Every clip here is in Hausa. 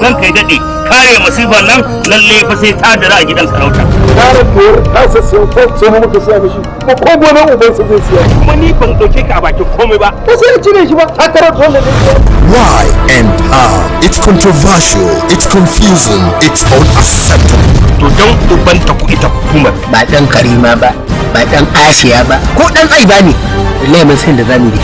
Ranka ya daɗe, kare masifar nan lalle fa sai ta dara a gidan sarauta. Yaron da ya kasa siyan sai mu muka siya mishi ko ko gonan ubansa zai siya. Kuma ni ban ɗauke ka a bakin komai ba. Ko sai ya cire shi ba takarar dole ne. Why and how? It's controversial, it's confusing, it's unacceptable. To don ubanta ku ita hukumar. Ba ɗan Karima ba, ba ɗan Asiya ba, ko ɗan Aiba ne. Wallahi mun san da zamu yi.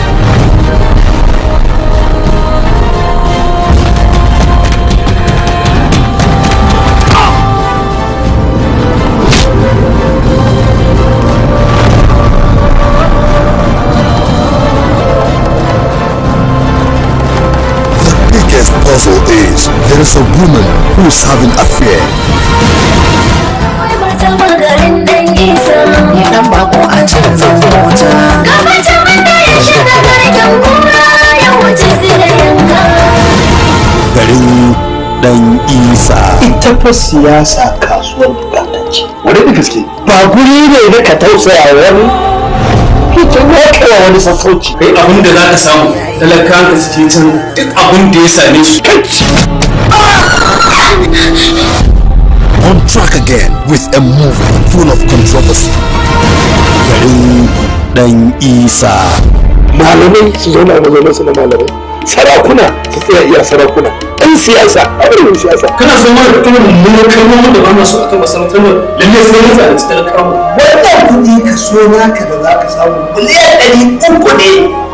The biggest puzzle is there is a woman who is having affair. Dan bako a canza mota. Garin Dan Isa. Ita fa siyasa kasuwar bukata ce. Wani da gaske. Ba guri ne na ka tausaya wani. Kike ne kai wani sassauci. Kai abin da za ka samu talakan ka suke can duk abin da ya same su. On track again with a movie full of controversy. Garin Dan Isa. Malamai su zauna a mazauninsu na malamai. Sarakuna su tsaya iya sarakuna. 'Yan siyasa a wurin siyasa. Kana so mana irin mummunan kalmomin da ba na so akan masarautar nan, lalle sai mun zalunci talakawa. Wannan kuɗi kaso naka da za ka samu miliyan 300 ne.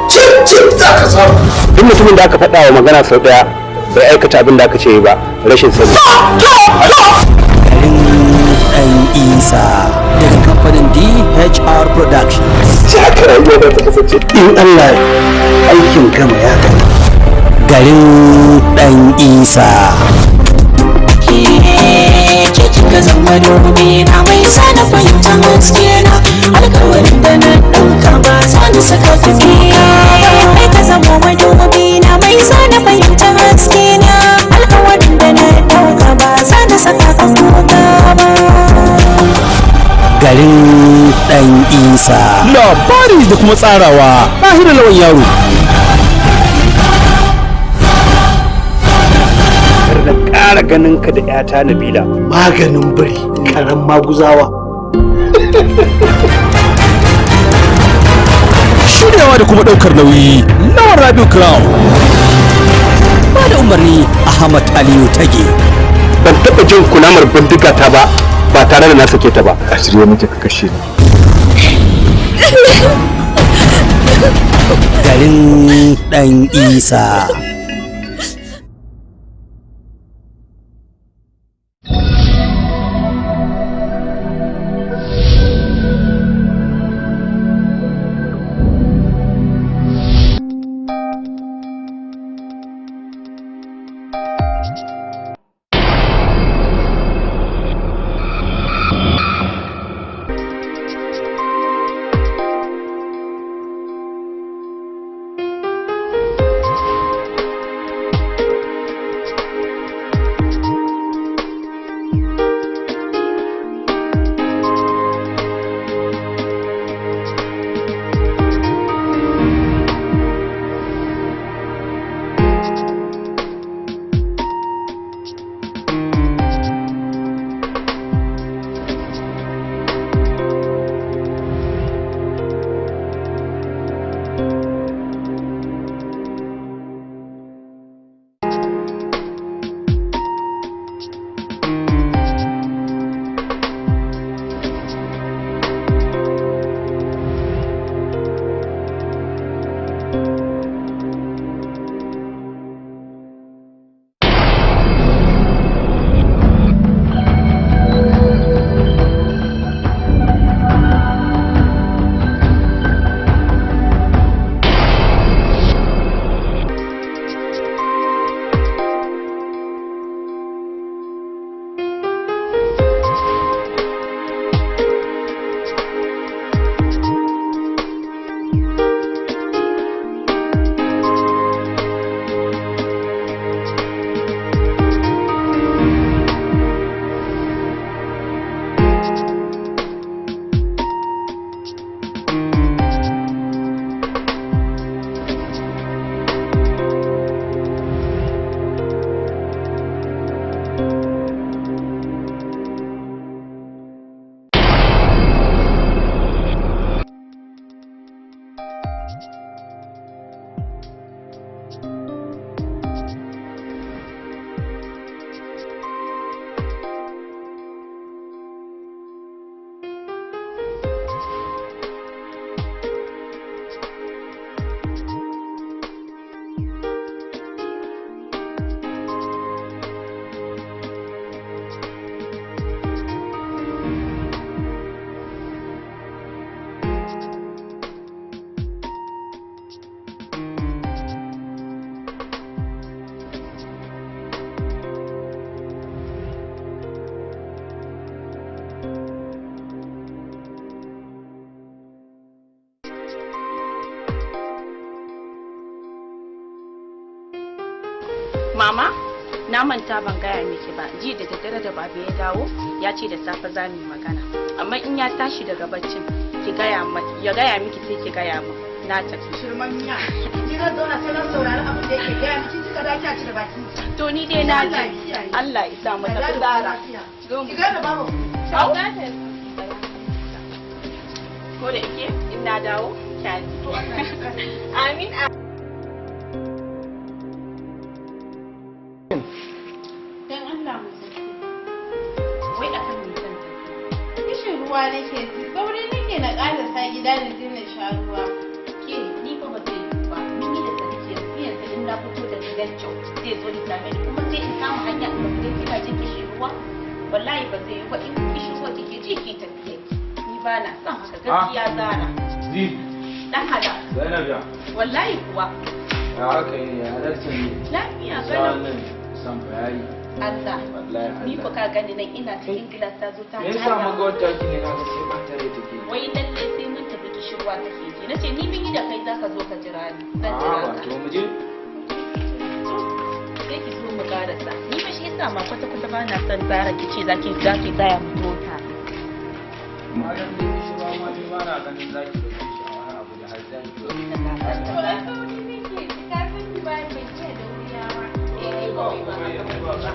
Cip cip za ka samu. Duk mutumin da aka faɗa wa magana sau ɗaya bai aikata abin da aka ce ba, rashin sani. Garin Dan Isa daga kamfanin DHR Productions. Ci haka rayuwa za ta kasance. In Allah aikin gama ya gama. Garin Dan Isa. Ke kika zama domin na mai sana fahimta haske na alkawarin da na ɗauka ba za ni saka ki kuka ba. Kai ka zama madubi na mai sana fahimta haske na alkawarin da na ɗauka ba za ni saka ka kuka ba. Garin Dan Isa. Labari da kuma tsarawa Ɗahiru Lawan Yaro. Kar na ƙara ganin ka da 'yata Nabila. Maganin bari karen maguzawa. Shiryawa da kuma ɗaukar nauyi Lawan Rabiu Crown. Ba da umarni Ahmad Aliyu Tage. Ban taɓa jin kunamar bindiga ta ba ba tare da na sake ta ba. A shirye muke ka kashe ni. Garin Dan Isa. Mama, na manta ban gaya miki ba. Jiya da daddare da baba ya dawo, ya ce da safe za mu yi magana. Amma in ya tashi daga baccin, ki gaya ya gaya miki sai ki gaya min. Na tafi. Shirman miya. Ki zan zauna sai na saurari abin da yake gaya miki, kika da ki ci da baki. To ni dai na ji. Allah ya sa mu tafi Zara. Ki ga da babu. Ko da yake in na dawo, kyaji. Amin. Dan Allah mu tafi. Wai akan me zan tafi? Kishin ruwa nake ji, sauri nake na ƙarasa gida na je na sha ruwa. Ke ni fa ba zai yiwu ba. Mun yi da Sadiq yanzu yanzu in na fito daga lecture zai zo ni same ni kuma sai in kama hanya in tafi kina jin kishin ruwa. Wallahi ba zai yiwu ba, in kishin ruwa kike ji ki tafiye ki. Ni ba na son haka gaskiya Zara. Zi. Dan hada. Zainab ya. Wallahi kuwa. Ya haka ne ya halarta ne. Lafiya kalau. Wannan san bayani. Allah. Wallahi. Ni fa ka gani nan ina cikin gilas ta zo ta. Me yasa muga wata ki ne na ga sai ba tare take. Wai lalle sai mun tafi kishirwa take ji. Nace ni mun yi da kai zaka zo ka jira ni. Zan jira ka. To mu je. Sai ki zo mu karasa. Ni fa shi yasa ma kwata kwata ba na son Zara ki ce zaki tsaya mu tota. Malam ne kishirwa ma ni ba na ganin zaki da kishi a wani abu da har zan ki. To ai sauri nake ji, ka san ni ba ban iya da wuya ba. Eh ba ba ba.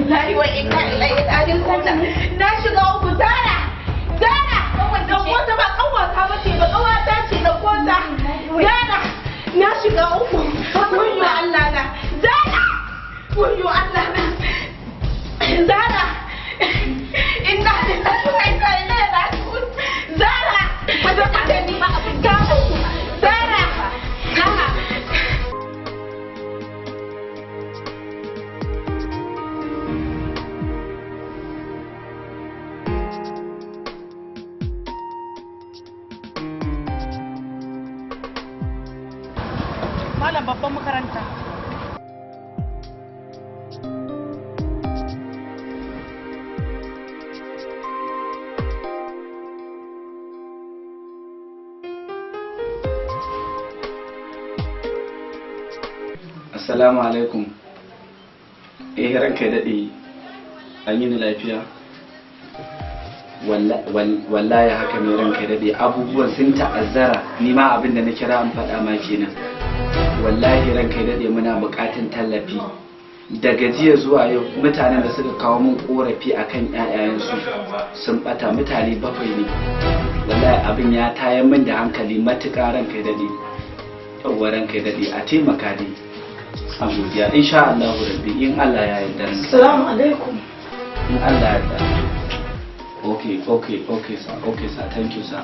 Lillahi wa inna ilaihi raji'un. Na shiga uku. Zara, Zara, da kota ba kanwata ba ce ba, kawata ce da kota. Zara, na shiga uku. Wayyo Allah na. Zara, wayyo Allah na. Zara, inna lillahi wa inna ilaihi raji'un. Zara, wata kace ni ma abin ta uku. Zara, ha. Malam babban makaranta. Assalamu alaikum. Eh, ranka ya daɗe, an yi ni lafiya. Wallahi haka ne ranka ya daɗe, abubuwan sun ta'azzara, ni ma abin da na kira an faɗa ma kenan. Wallahi ranka ya daɗe, muna buƙatan tallafi. Daga jiya zuwa yau mutanen da suka kawo min ƙorafi akan ƴaƴayensu sun ɓata, mutane 7 ne. Wallahi abin ya tayar min da hankali matuƙa ranka ya daɗe. Yawwa ranka ya daɗe, a taimaka dai. A godiya insha Allah rabbi, in Allah ya yarda. Assalamu alaikum. In Allah ya yarda. Okay, okay, okay sir, okay sir, thank you sir,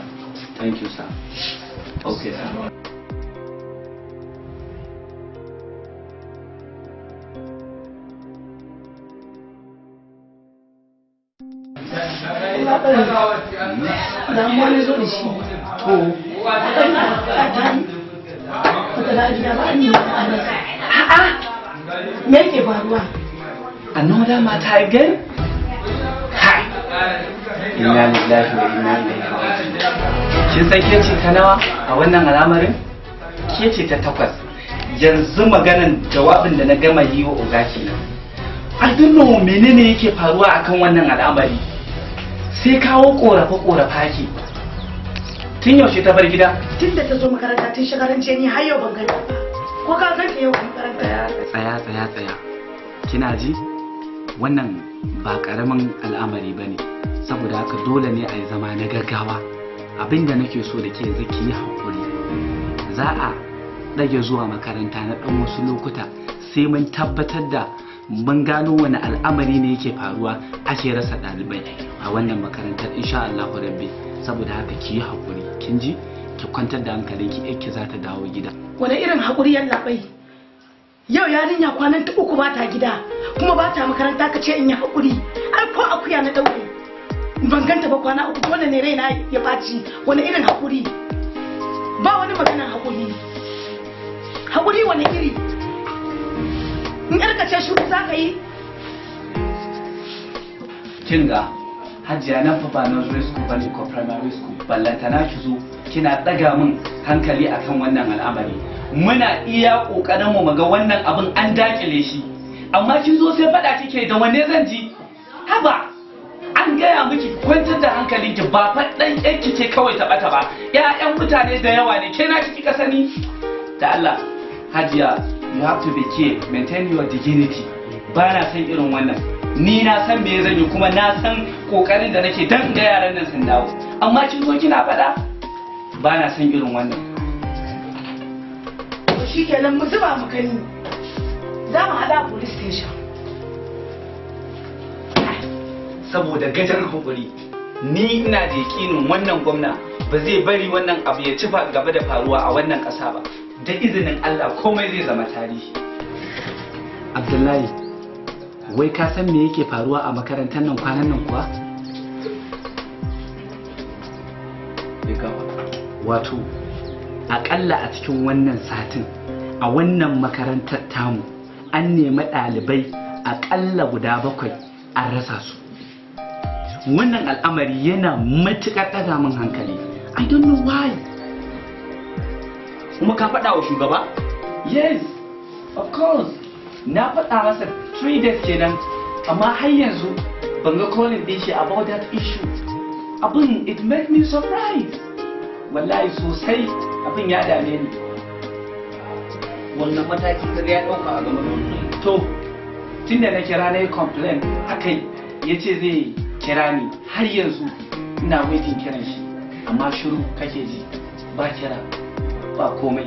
thank you sir, okay sir. Damuwa na zo da shi. To. Wata lafiya ba ni A'a, me yake faruwa? Another matter again? Hi. Inna lillahi wa inna ilaihi raji'un. Kin san ke ce ta nawa a wannan al'amarin? Ke ce ta 8. Yanzu maganan jawabin da na gama yi wa oga kenan. I don't know menene yake faruwa akan wannan al'amari. Sai kawo korafe korafa ke. Tun yaushe ta bar gida? Tun da ta zo makaranta tun shekaran jiya ni har yau ban gani ba. Ko ka ganta yau a makaranta? Tsaya tsaya tsaya. Kina ji? Wannan ba karamin al'amari ba ne, saboda haka dole ne a yi zama na gaggawa. Abinda nake so da ke yanzu, ki yi haƙuri. Za a ɗage zuwa makaranta na ɗan wasu lokuta sai mun tabbatar da mun gano wani al'amari ne yake faruwa ake rasa ɗalibai a wannan makarantar insha Allah rabbi. Saboda haka ki yi haƙuri, kin ji? Ki kwantar da hankalinki, ki za ta dawo gida. Wani irin haƙuri yallaɓai? Yau yarinya kwanan ta 3 ba ta gida, kuma ba ta makaranta, ka ce in yi haƙuri. Ai ko akuya na ɗaure ban ganta ba kwana 3, dole ne raina ya ɓaci. Wani irin haƙuri? Ba wani maganar haƙuri. Haƙuri wani iri? In ƴarka ce shiru za ka yi? Kin ga Hajiya, nan fa ba nursery school bane ko primary school, ballantana ki zo kina ɗaga min hankali akan wannan al'amari. Muna iya ƙoƙarin mu ga wannan abin an dakile shi, amma kin zo sai faɗa kike da wanne zan ji? Haba, an gaya miki kwantar da hankalinki, ba faɗan yanki ce kawai ta ɓata ba, ƴaƴan mutane da yawa ne, ke na kika sani. Da Allah Hajiya, you have to be care, maintain your dignity. Ba na san irin wannan. Ni na san me zan yi, kuma na san kokarin da nake dan ga yaran nan sun dawo, amma kin zo kina faɗa, ba na san irin wannan. To shikenan, mu zuba mu gani. Za mu haɗa police station. Saboda gajar hakuri, ni ina da yakinin wannan gwamna ba zai bari wannan abu ya ci gaba da faruwa a wannan ƙasa ba. Da izinin Allah komai zai zama tarihi. Abdullahi, wai ka san me yake faruwa a makarantar nan kwanan nan kuwa? Wato, akalla a cikin wannan satin a wannan makarantar tamu an nemi ɗalibai akalla guda 7 an rasa su. Wannan al'amari yana matuƙar ɗaga min hankali. I don't know why. Kuma ka faɗa wa shugaba? Yes, of course. Na faɗa masa 3 days kenan, amma har yanzu ban ga calling ɗin shi about that issue. Abin it made me surprised. Wallahi sosai abin ya dame ni. Wannan mataki kaga ya ɗauka a game da wannan? To, Tunda na kira na yi complain a kai, ya ce zai kira ni, har yanzu ina waiting kiran shi, amma shiru kake ji, ba kira ba komai.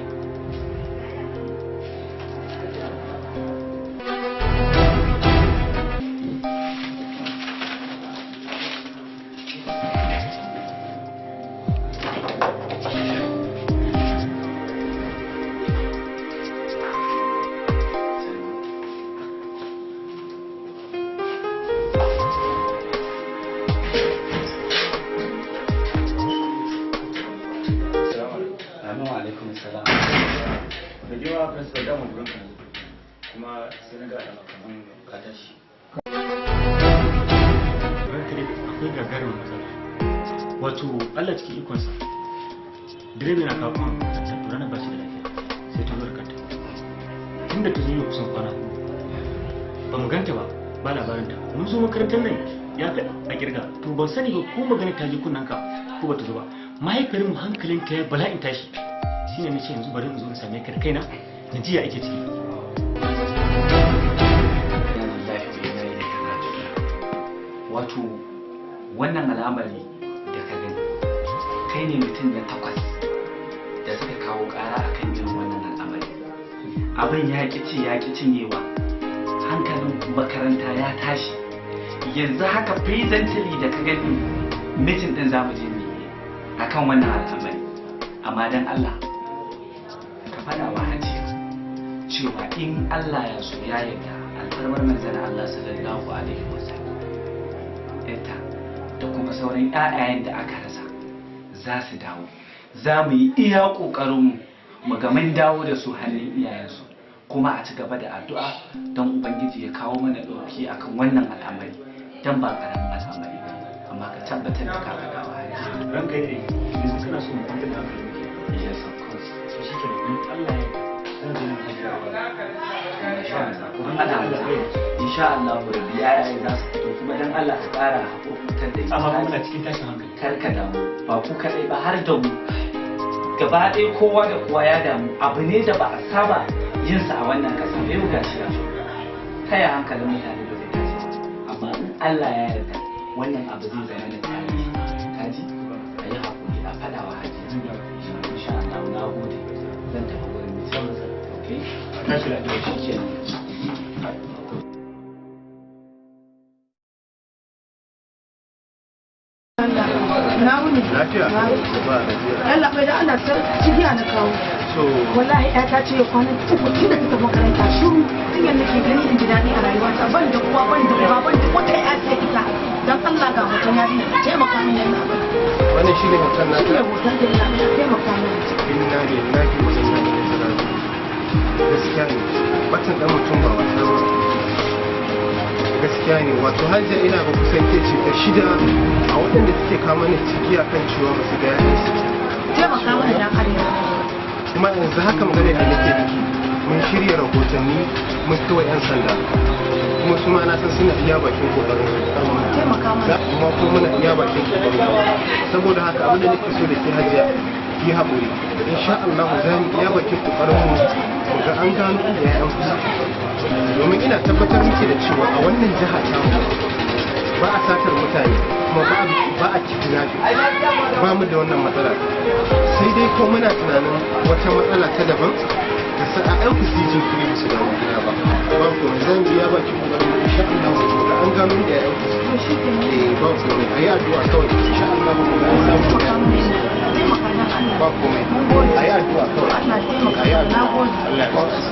Wato Allah cikin ikonsa, direba na kawo kuma makaranta, to ranar ba shi da lafiya sai ta zo da kanta. Tun da ta zo yau kusan kwana ba mu ganta ba, ba labarinta. Mun zo makarantar nan ya fi a kirga, to ban sani ba ko magana ta ji kunnen ka ko ba ta zo ba. Mahaifiyar mu hankalin ta ya bala'in tashi, shine nace yanzu bari in zo in same ka da kaina na ji ya ake ciki. Wato wannan al'amari da ka gani, kai ne mutum na 8 da suka kawo ƙara akan irin wannan al'amari. Abin ya ƙi ci ya ƙi cinyewa, hankalin makaranta ya tashi. Yanzu haka presently da ka gani mitin ɗin zamu je mu yi akan wannan al'amari. Amma dan Allah ka faɗa wa Hajiya cewa in Allah ya so ya yarda, alfarmar manzon Allah sallallahu alaihi wasallam ita da kuma sauran ƴaƴayen da aka rasa za su dawo. Za mu yi iya ƙoƙarinmu mu ga mun dawo da su hannun iyayensu, kuma a ci gaba da addu'a don Ubangiji ya kawo mana ɗauki akan wannan al'amari, don ba ƙaramin al'amari ba. Amma ka tabbatar da ka faɗa wa Hajiya. Ranka yi yanzu kana so mu kwantar da hankali muke. Yes, of course. So shi kenan, in Allah ya zan je nan Hajiya. Insha Allah rabbi yayaye za su fito, kuma dan Allah ka ƙara haƙurƙurtar da ita. Amma kuma muna cikin tashin hankali. Kar ka damu, ba ku kaɗai ba har da mu. Gaba ɗaya kowa da kowa ya damu, abu ne da ba a saba yin sa a wannan ƙasa ba, yau gashi ya zo. Taya hankalin mutane ba zai tashi ba, amma in Allah ya yarda wannan abu zai zama da tarihi. Kaji? A yi haƙuri a faɗa wa Hajiya. Insha Allah, na gode. Zan tafi gurin mutum. Okay? Tashi lafiya. Shikenan. Na wuni. Lafiya? Ba gajiya. Allah bai da Allah ta cigiya na kawo. So wallahi ya ta ce kwanan uku tun da ta tafi makaranta shiru, tun yadda nake gani in ji daɗi a rayuwata, ban da uwa ban da uba ban da wata ya ce ita. Dan Allah ga hoton yarinya, taimaka min yana bai. Wannan shine hoton nata? Shine hoton da yana, taimaka min. Inna lillahi wa inna ilaihi raji'un. Gaskiya ne, batan dan mutum ba wasa ba. Gaskiya ne, wato Hajiya ina ga kusan ke ce ta 6 a waɗanda suke kama ni cigiya kan cewa ba su ga yayansu. Taimaka mana dan Allah. Kuma yanzu haka magana da nake biki, mun shirya rahotanni mun kai wa 'yan sanda, kuma su ma na san suna iya bakin kokarin su. Taimaka mana. Kuma ko muna iya bakin kokarin su. Saboda haka abin da nake so da ke Hajiya, ki haƙuri. Insha Allah za mu iya bakin kokarin mu mu ga an gano inda 'ya'yan ku suke. Domin ina tabbatar miki da cewa a wannan jiha ta mu ba a satar mutane, kuma ba a kidnapping, ba mu da wannan matsala. Sai dai ko muna tunanin wata matsala ta daban da sa'a'an ku su yi jinkiri ba su dawo gida ba. Ba ku zan biya ba ki kuma insha Allah mu ga an gano da ƴaƴan ku. Eh ba ku ne ayi addu'a kawai insha Allah mu ga an samu da ƴaƴan ku. Ba komai ayi addu'a kawai. Ayi addu'a. Allah ya ba su.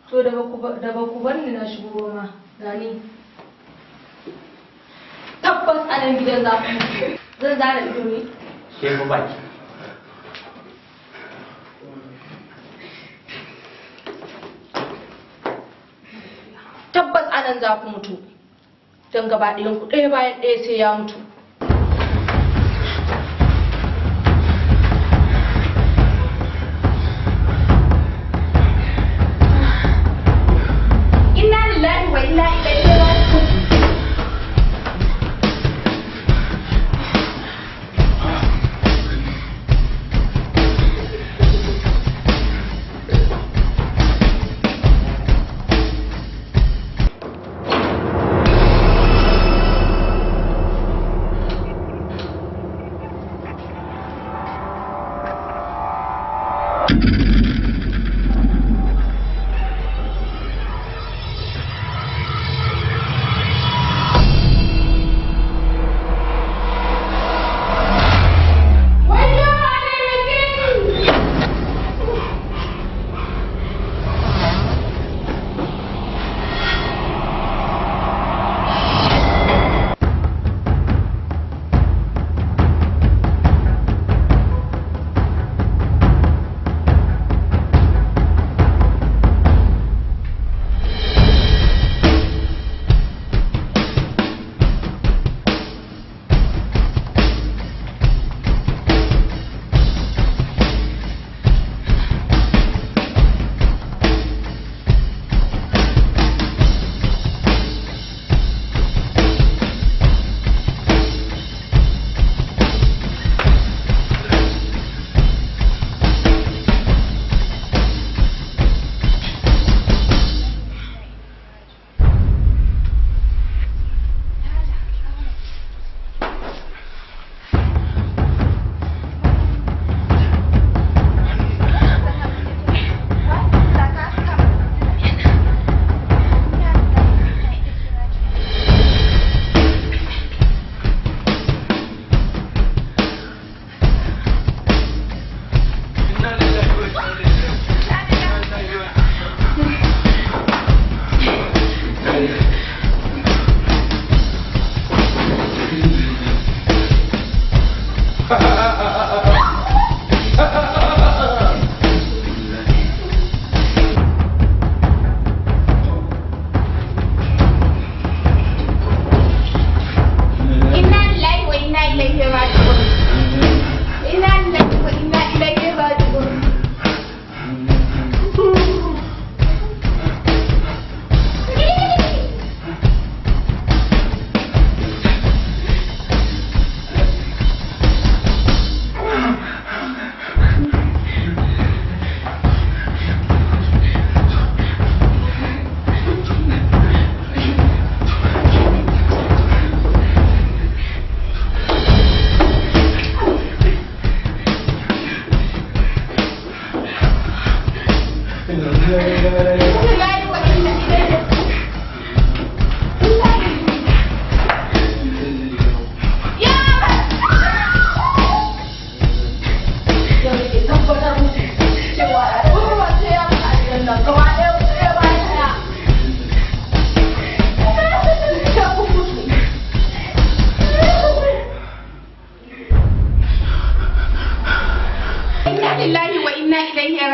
To da ba ku bar ni na shigo ma gani. Tabbas a nan gidan za ku mutu. Zan zara ido ne. Ke ba baki. Tabbas a nan za ku mutu. Don gaba ɗayan ku ɗaya bayan ɗaya sai ya mutu.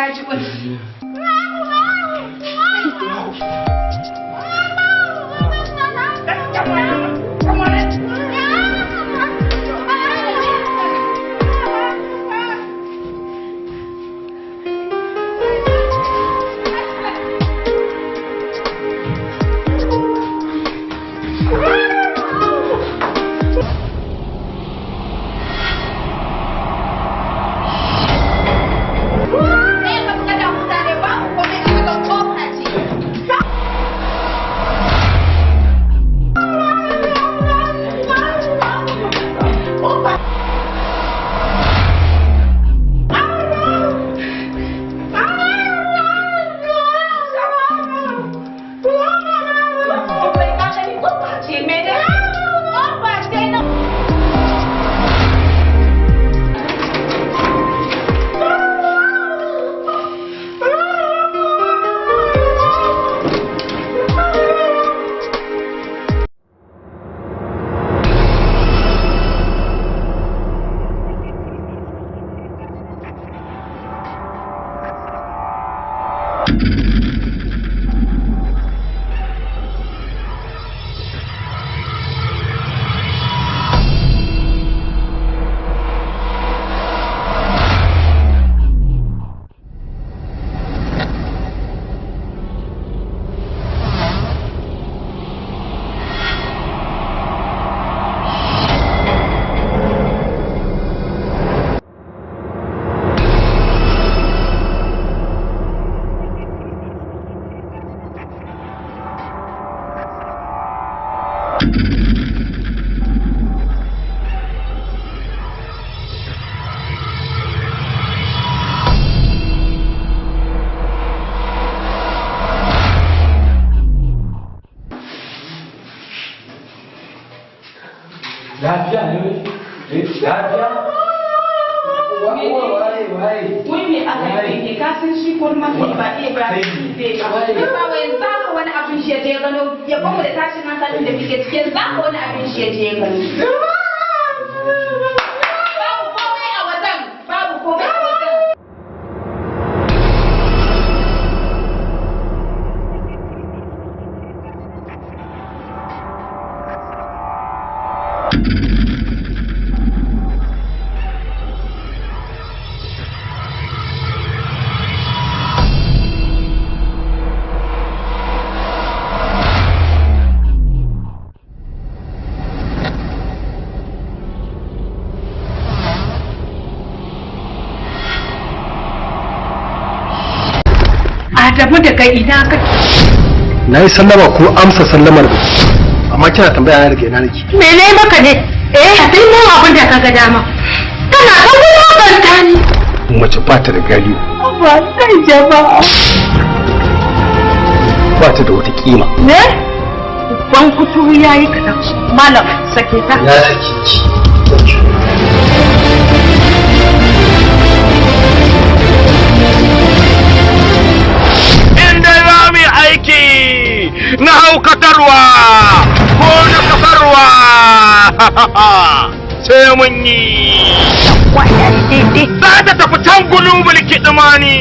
Raji'un. Lafiya ne? Lafiya? Wai me aka yi ne? Ka san shi ko mafi ba iya ba zai ba. Ba wai za ka wani abin shi ya je gano ya bamu da tashin hankalin da muke ciki, yanzu za ka wani abin shi ya je gano. Babu komai a wajen, babu komai a wajen. Adamu, daga ina kake? Na yi sallama ko amsa sallamar ba, amma kina tambaya na daga ina nake. Mene maka ne? Eh, sai mun abin da kaga dama. Kana ta wulakanta ni. Mace ba ta da galihu. Ba sai jama'a. Ba ta da wata kima. Ne? Ban kuturu yayi kaɗan. Malam, sake ta. Na sake ki. Inda za mu yi aiki na haukatarwa ko na kasarwa, sai mun yi. Za ta tafi can gulubul kiɗimani.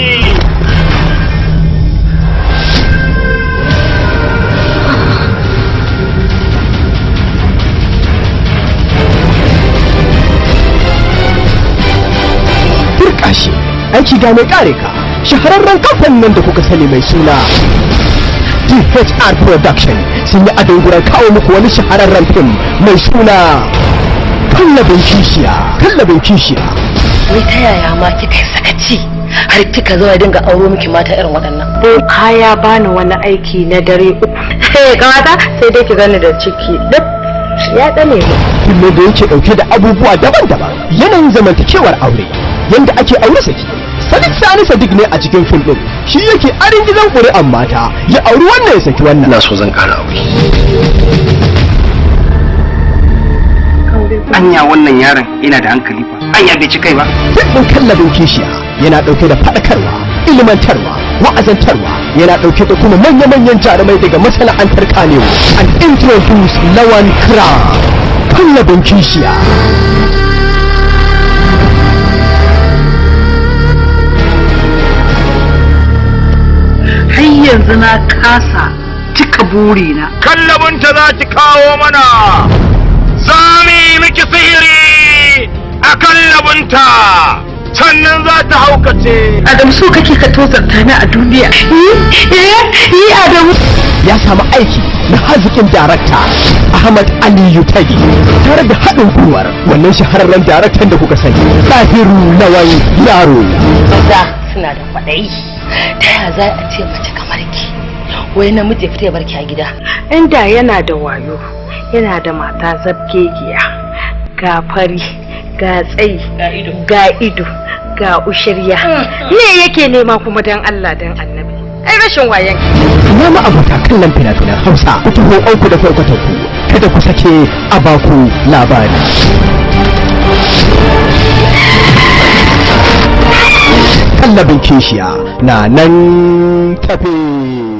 Turka shi aiki ga mai kare ka, shahararren kamfanin nan da kuka sani mai suna DHR Production sun yi adon guran kawo muku wani shahararren fim mai suna Kallabin Kishiya. Kallabin Kishiya. Wai ta yaya ma kika yi sakaci har kika zo ya dinga auro miki mata irin waɗannan? Boka ya bani wani aiki na dare 3. Kamata sai dai ki gani da ciki duk ya ɗane mu. Fim ne da yake dauke da abubuwa daban-daban, yanayin zamantakewar aure, yanda ake aure saki. Sadiq Sani Sadiq ne a cikin fim din, shi yake arin gizon ƙuri'an mata, ya auri wannan ya saki wannan. Ina so zan ƙara aure. Anya wannan yaron ina da hankali fa? Anya bai ci kai ba? Fim ɗin Kallabin Kishiya yana ɗauke da faɗakarwa, ilmantarwa, wa'azantarwa, yana ɗauke da kuma manya-manyan jarumai daga masana'antar Kanewo and introduce Lawan Kra. Kallabin Kishiya. Yanzu na kasa cika burina. Kallabinta za ki kawo mana. Za mu yi miki sihiri a kallabinta. Sannan za ta haukace. Adamu, so kake ka tozarta ni a duniya? Yi Adamu. Ya samu aiki na haziƙin darakta Ahmad Aliyu Tagi tare da haɗin gwiwar wannan shahararren daraktan da kuka sani, Ɗahiru Lawan Yaro. Maza suna da kwaɗayi. Ta ya za a ce mace kamar ki, wai namiji ya fita ya barki a gida? Inda yana da wayo, yana da mata zabgegiya, ga fari, ga tsayi, ga ido, ga ushirya. Me yake nema kuma? Dan Allah dan Annabi, ai rashin wayan. Ina ma abota kallon fina-finan Hausa, ku taho auku da kwarkwatan ku, kada ku sake a baku labari. Kallabin Kishiya na nan tafe.